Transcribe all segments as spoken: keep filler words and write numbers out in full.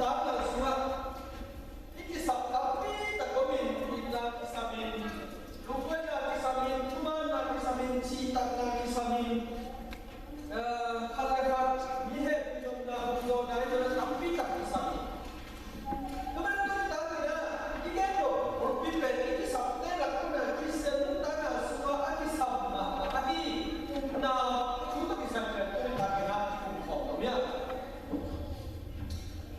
Tangna sungah i kisap tampi tak om in, itna kisam in, lungduaina kisam in, thumanna kisam in, cihtakna kisam in, eh, khat le khat mi hehpih nopna, hong zawhna i zawhna tampi tak kisam in. Tua manin tuni tak in ah i gen lo, hong pi pen i kisapte lak un ah Khristian nuntakna sungah a kisam mahmah ahi upna thu tawh kisai pen tuni tak in ah i kum khawm lo hi a.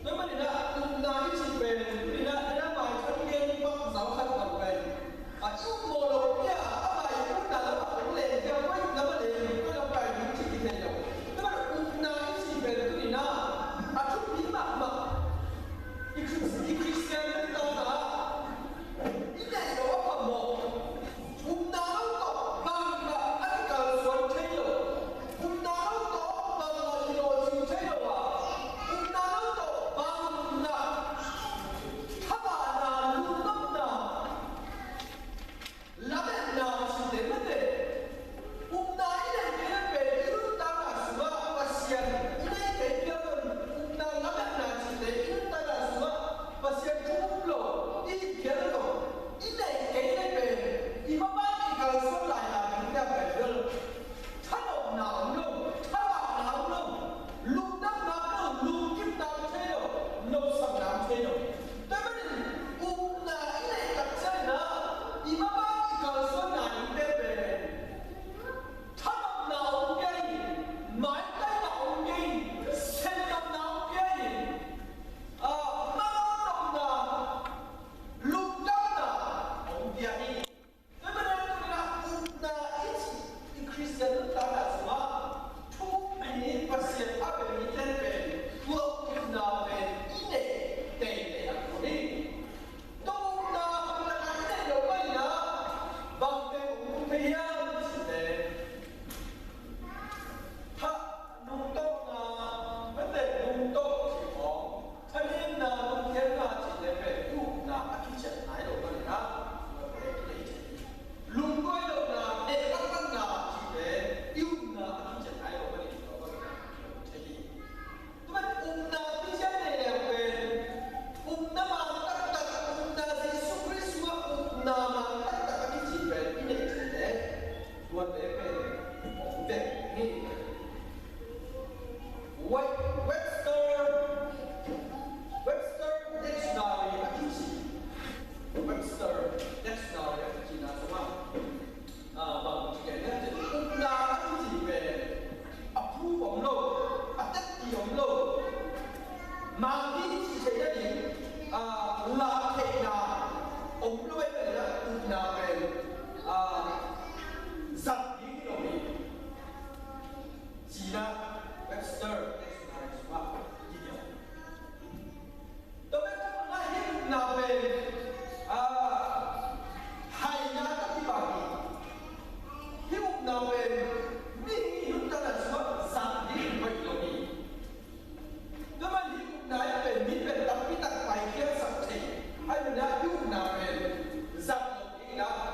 Tua manin ah upna i cih pen, tuni in ah, en ah, Bible i gen i pak zau khat lo pen, a, i up mawh loh pi a, a, Bible upna lam ah hong len khia, koi upna lam ah len, koi lam pai ding cih kithei lo. Tua manin upna i cih pen tuni in ah a thupi mahmah, i Khris-, i Khristian nuntakna ah i neih loh a phamawh. Upna lo tawh bangmah a kikalsuan thei lo. Upna lo tawh bangmah kilawhcing thei lo a, upna lo tawh bangmah thamahna, lungdamna, lametna cihte mate. Upna i neih kei leh pen i nuntakna sungah Pasian i neih kei phial lo, upna lametna cihte i nuntakna sungah Pasian thu um lo, i phial lo. I neih kei leh pen i maban i kalsuan lai lai ding pen vel. Thanopna om lo, thalahna om lo, lungdamna om lo, lungkimna om thei lo, nopsakna om thei lo. Tua manin upna i neih tak ciangin ah i maban i kalsuanna dingte pen thanopna om pia hi, maitaina om pia hi, sentopna om pia hi, ah, manawhnopna, lungdamna om pia hi. Tua manin tuni in ah upna i cih i Khristian nuntakna sungah thu um mi, Pasian a bia mite pen tua upna pen i neih teitei a kul hi. Tua upna a lakah i neih loh manin ah bangte hong tung thei hiam cih leh, tha, nungtawhna, mate, nungtawh cih khawng, thanemna, lungkhiatna cihte pen i upna a kician nai lo manin ah, tuate i neih thei hi. Lungduai lohna, hehlamdanna cihte i upna a kician nai lo manin, tua bangin ah i neih thei hi. Tua manin upna kician nei leng pen, upna man taktak, upna Jesu Khrist sungah upna man taktak a kici pen i neih thei leh, tuate pen hong vek hi. Web-, Webster, Webster Dictionary a kici, Webster Dictionary a kicina sungah, ah, bang ci gen hiam cih leh, upna a kici pen approve om lo, a tetti om lo, mang hi cih theihna ding, ah, lahtheihna om lo ahih manin ah upna pen, ah, zat ding hi lo hi. Ci-in ah Webster Dictionary sungah kigelh. Tua pen thaman ah hih upna pen, ah, haina tawh kibang hi. Hih upna pen mihing i nuntakna sungah zat ding hoih lo hi. Tua manin hih upna in pen mi pen tampi tak paikhiatsak thei. Ahih manin ah hih upna pen zat loh dingin ah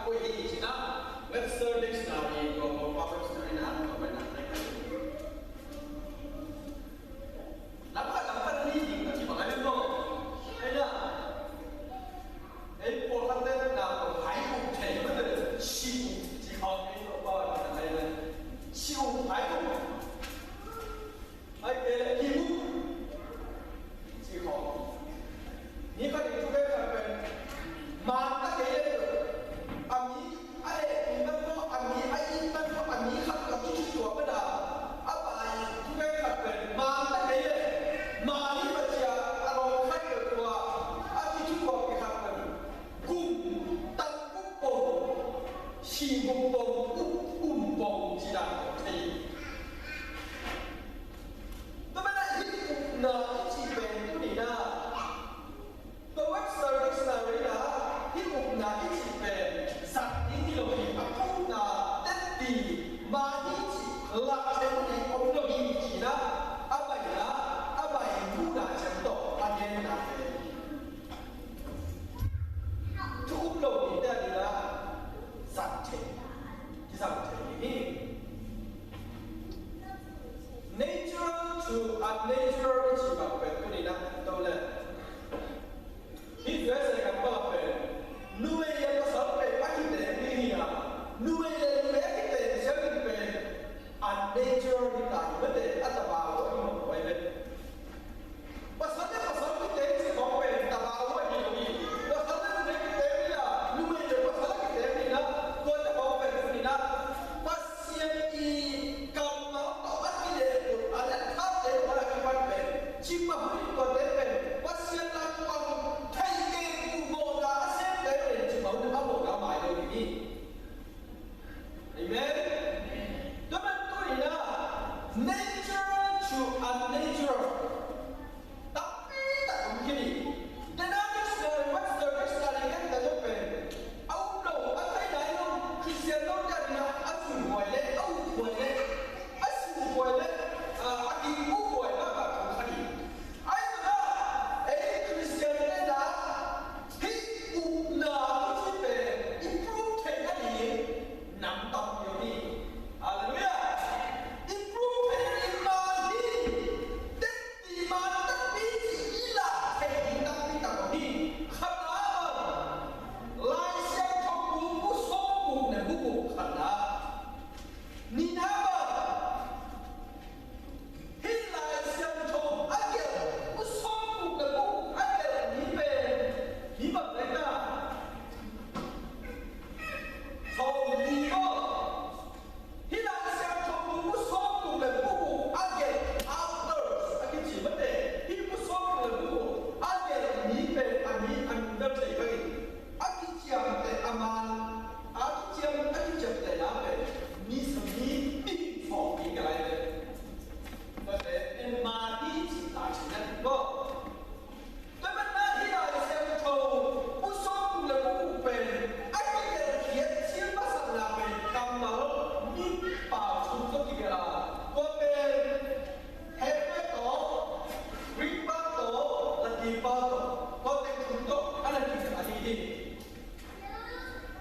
Tua teng thu tawh a na kisa ahi hi.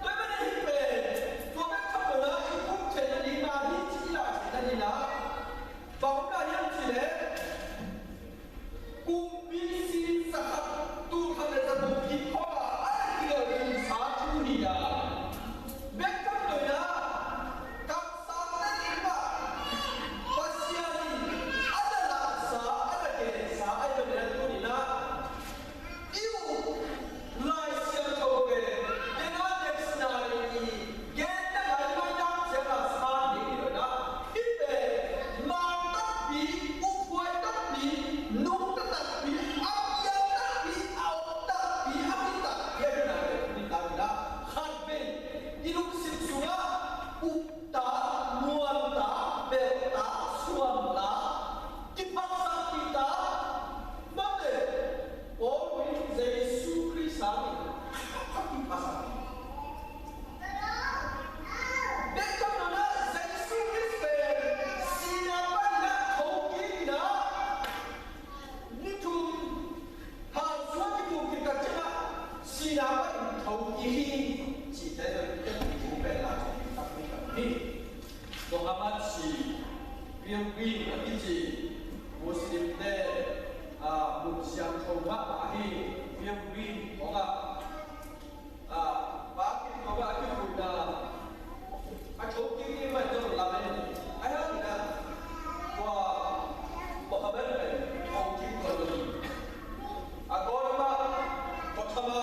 Tua ahih manin hih pen tua bek tham lo in i phum theihna ding a hi ci i lah theihna ding ah bang om lai hiam cih leh, kumpi si zakhat, tul khat le za kum kik khawng a a na kigelhsa thu hi a, bek tham lo in ah kamsangte tungah Pasian in a na lahsa, a na gensa ahih manin ah tuni-in ah i up Lai Siangtho pen, ken a nek sina i gen tak a i mailam ciang a sa ding hi lo in ah, hih pen man takpi, uphuai takpi, nungta takpi, a piang takpi, a om takpi, a mi takpi ahihna pen i tak in ah, khat vei i lungsim sungah upta, muanta, belhta, suanta, kiphatsakpihta, mate, Paul in Jesu Khrist hangin a kiphasak. Bek tham lo in ah Jesu Khrist pen sihna pan in ah thokik in ah, ni thum, hang sung a kithum kik tak ciangin ah sihna pan in thokik hi cihte pen i thu pen la thokik tak hi. Muhammad si, pilgrim a kici Muslimte, ah, mun siangtho mahmah hi. Pilgrim khawng ah, ah, pa kim khawng ah a kikhuina a thokik ding mah tawh lam en. A hiang in ah tua Muhammad pen thokik khawng lo hi. A gawtma, gawtma,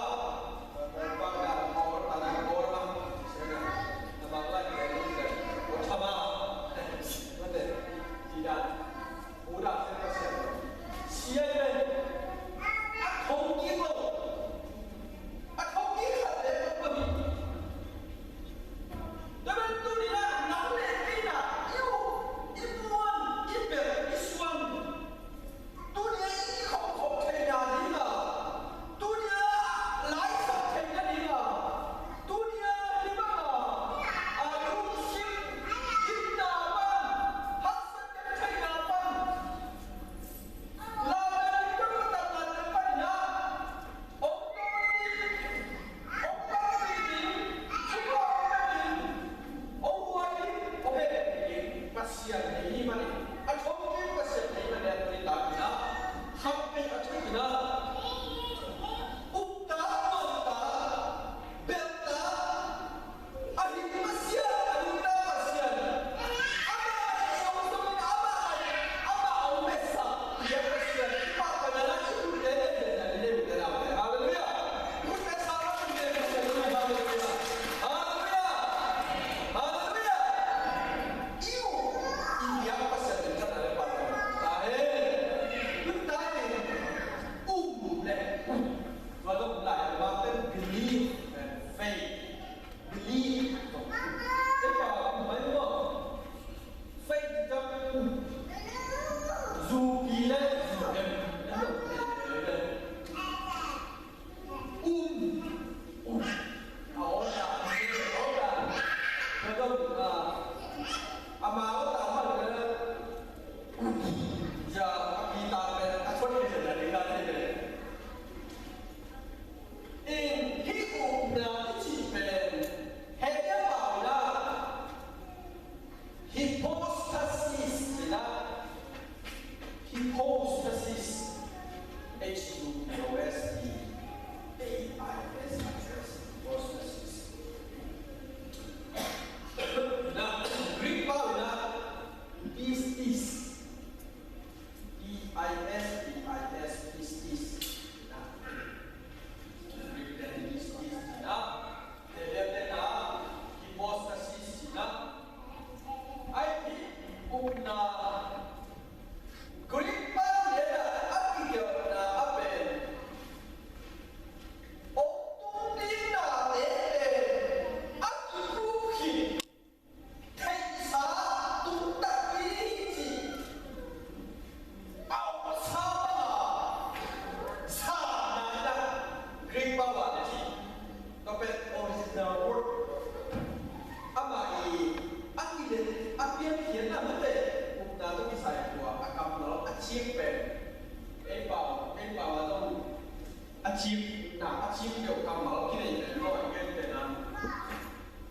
Cik na a cik deuh kammal kinei pen lo a gen pen a.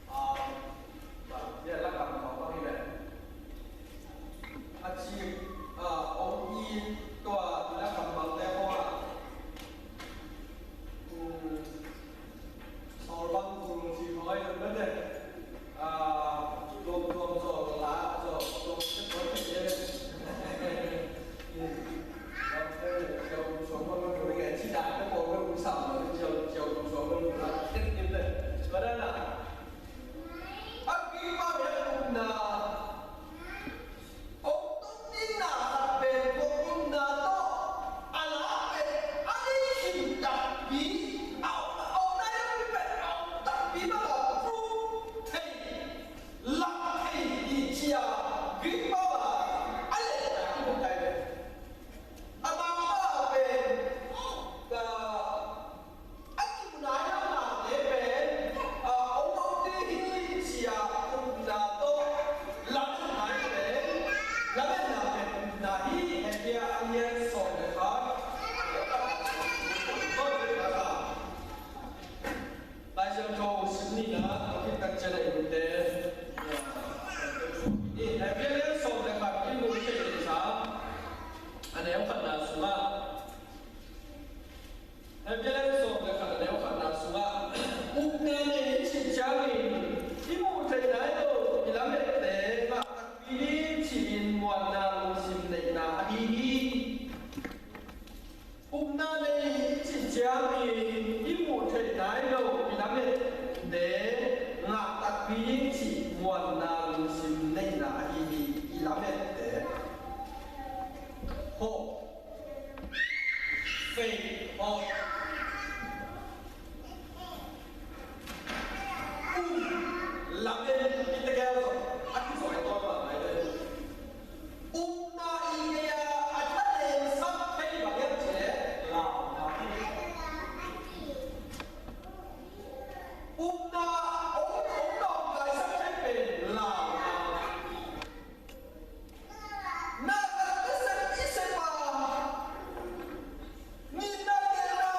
Ah, ya la kammal bang hi le. A cik, ah, ong i tua la kammal te ko a. Hmm. Sawl bang kul si hoi nan mate. Ah, tuam tuam sawl la, sawl tuam tuam sawl te. Siau suang bang kul nge, ci da ko bang kul sam, siau, siau suang bang kul la. Tem tem le. Ko da na. A pi pa me na. Ong tung ding na khat pen, ong tung na tawh a la pen a nei khin takpi, a ong, ong nai lo pen a ong takpi bang a proof thei, lak thei i ci a, Greek pau a a lehna i mu kai pen. A mangpa pen, ah, a kimu nai lo nate pen, ah, ong ong ding hi ci a upna tawh lametna pen, lametna pen upna hi. Hebru a lian sawm le khat. Lai Siangtho sim ni na, a khit tak ciang a i mute. Hebru a lian sawm le khat i mu thei sa. A neu khatna sungah. Hebru a lian sawm le khat a neu khatna sungah, upna nei i cih ciangin i muh theih nai lo i lamette ngah takpi ding ci-in muanna lungsim neihna ahi hi. Upna nei i cih ciangin i muh theih nai lo i lamette ngah takpi ding cih muanna lungsim neihna ahi hi. I lamette. Hope. Faith, hope. Um, lamen, i tegel, a kizawh i tawn mah nai le. Upna i ngei a, a thanem sak thei bang hiam cih leh launa. Upna, ong, ong dawngkai sak thei pen launa. Na ka nasep i sep a, nitna gelna,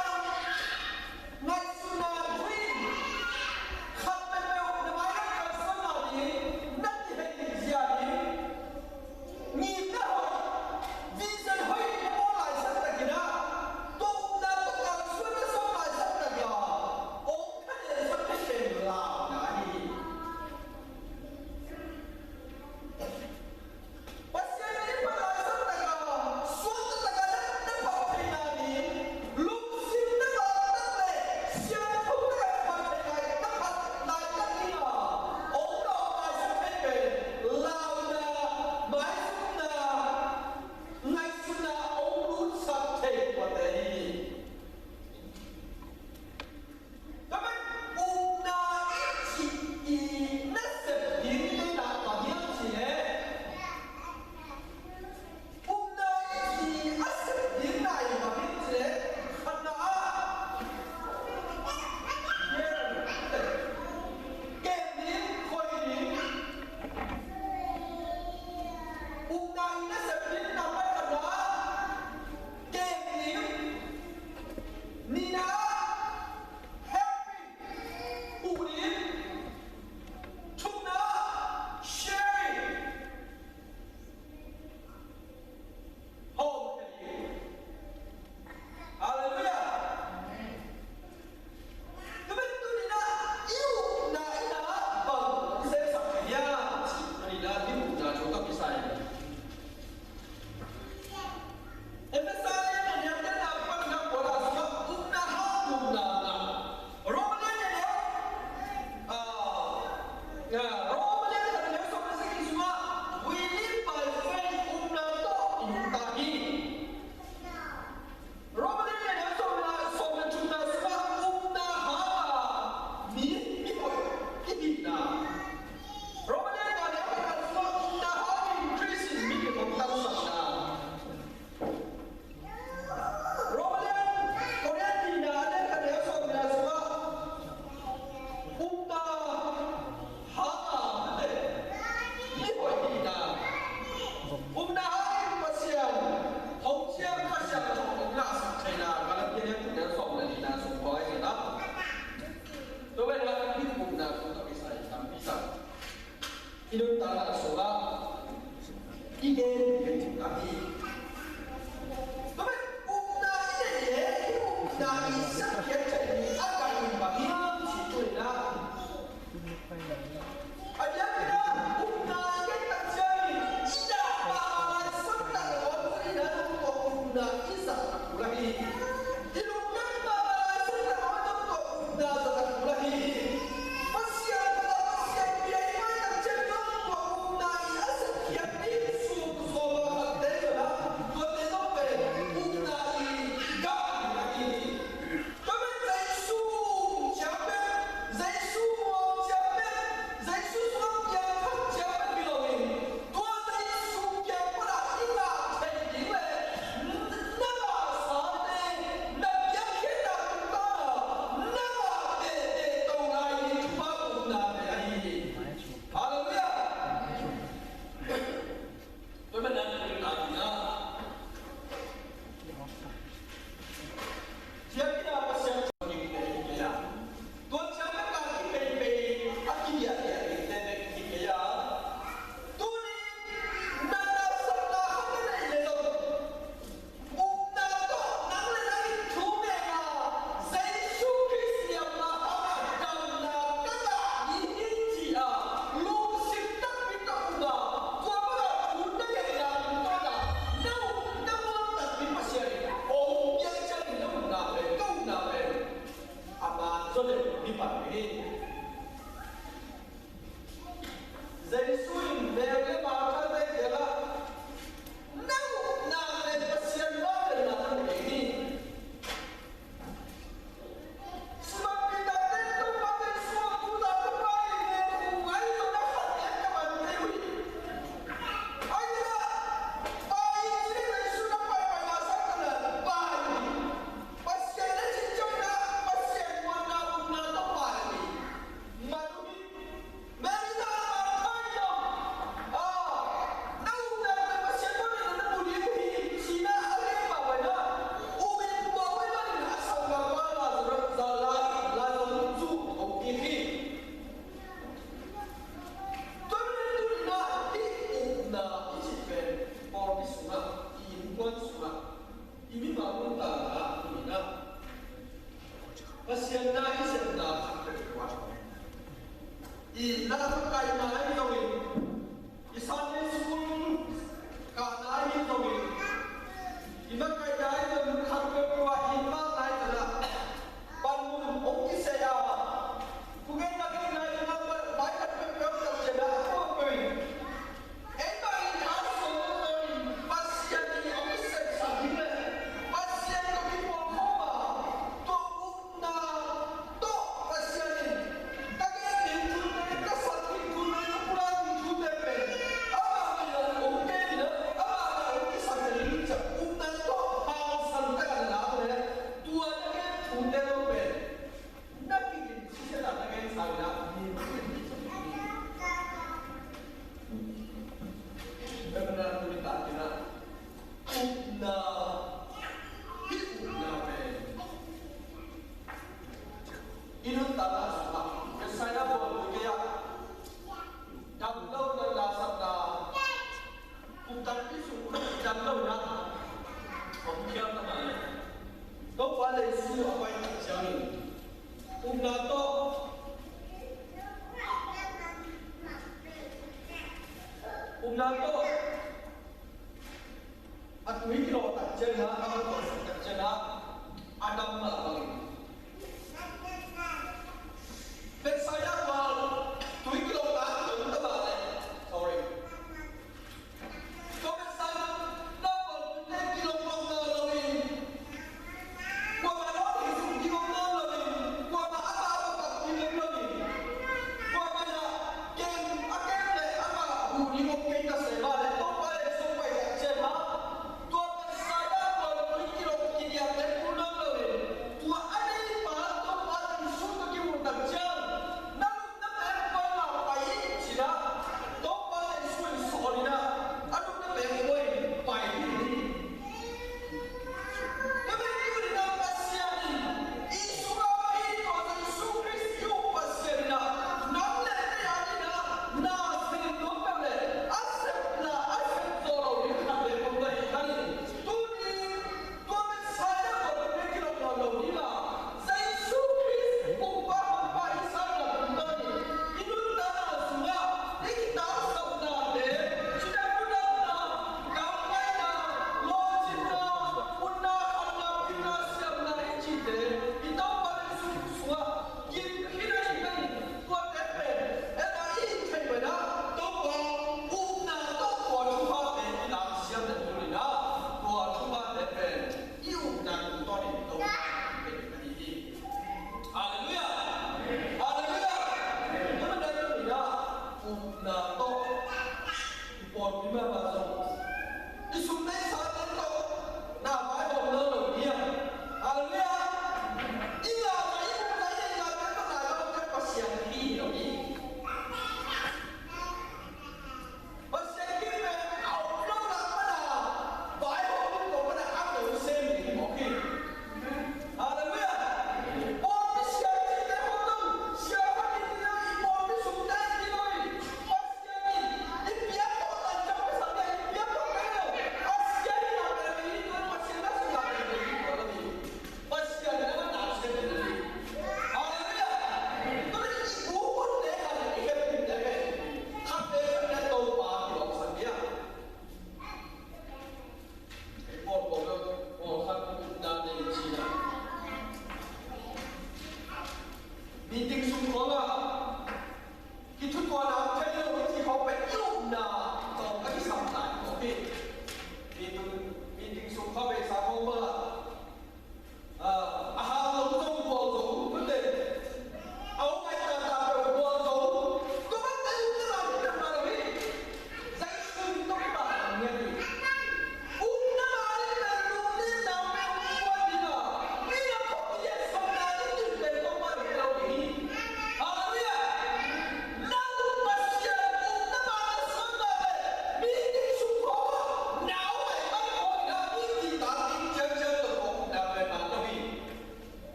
i sakhiat theih ni a gah in bang hiam cih tu in ah. A diakin ah upna i gen tak ciangin i dah mahmah lai sangtak a om zong i dah zong tawh upna i zat tak uh lai hi. I lungdam mahmah lai sangtak a om zong tawh upna zat tak uh lai hi. Pasian tawh Pasian bia i ngai tak ciang zong tawh upna i a sakhiat ding sum zaw mahmahte zong ah tuate zong pen upna i gah ding lai hi. Tua pen Jesu um ciang pen, Jesu muang ciang pen, Jesu sungah piangthak ciang pen hi lo in, tua Jesu piang pan a i ngah theih ding le na ngahsate, na piakkhiatna tungtawn a na ngah tehteh to lai ding thupha upna pen ahi hi. Halleluiah. Tua pen nan pen ta ding a. Thiang in a Pasian tawh ding te hi kei a. Tua ciang a ka kipeipei a kidiahdiah ding te bek hi kei a. Tuni na nasepna khat na neih leh zong upna tawh nang le nang in thu ngen a, Jesu Khrist liamna hangah damna ka ngah ding hi ci a, lungsim takpi tawh um a, tua bangah thu na ngeihna tungtawn a na up na muang takpi Pasian in hong piak ciangin na upna pen, ka upna pen ama zaw le mi pan hi. Jesu in Mary le Martha te kiangah na upna pen Pasian vangliatna na nei hi. Simon Peter te Topa Jesu a thu ta Topa i ne thu ngai lo na khat ne ka man thei uh hi. Ai na pai ci le Jesu na pai pai na sa ka na pai. Pasian a cih ciangin ah Pasian muanna upna tawh pai hi. Man uh hi. Mary tawh Martha in zong, ah, na upna pen Pasian tawh na na mu ding uh hi, ci-in ah a gen mah bang in ah, up in pua uh ahih manin a sanggam pa Lazarus, Za-, La-, Lazarus zong hong kik hi. Tua ahih manin tuni-in ah hih upna i cih pen pawlpi sungah, i innkuan sungah, i mimal nuntakna ah tuni-in ah Pasian na i sepna khat peuhpeuh ah i na makaihna ahi zongin, i Sunday school kahna ahi zongin, i makaihna ahi zongin khat peuhpeuh ah i mak lai tan ah panmun hong kiseh a, thugenna genna i mak lai khat peuhpeuh ah tak ciangin a peuhpeuh in Ei bangin a sawm lo in Pasian in hong sepsak ding le Pasian tawh kipawlkhawm a, tua upna tawh Pasian in ka gen ding thute, ka sak ding thute, ka pulak ding thute pen amah min hong gen in a, amah min hong kisaksak ding ciang upna tawh hangsan tak a na lak le tua na gen thute lo pen na kigin sisia na gen sa in a mi Bemna tuni takin ah upna, hih upna pen i nuntakna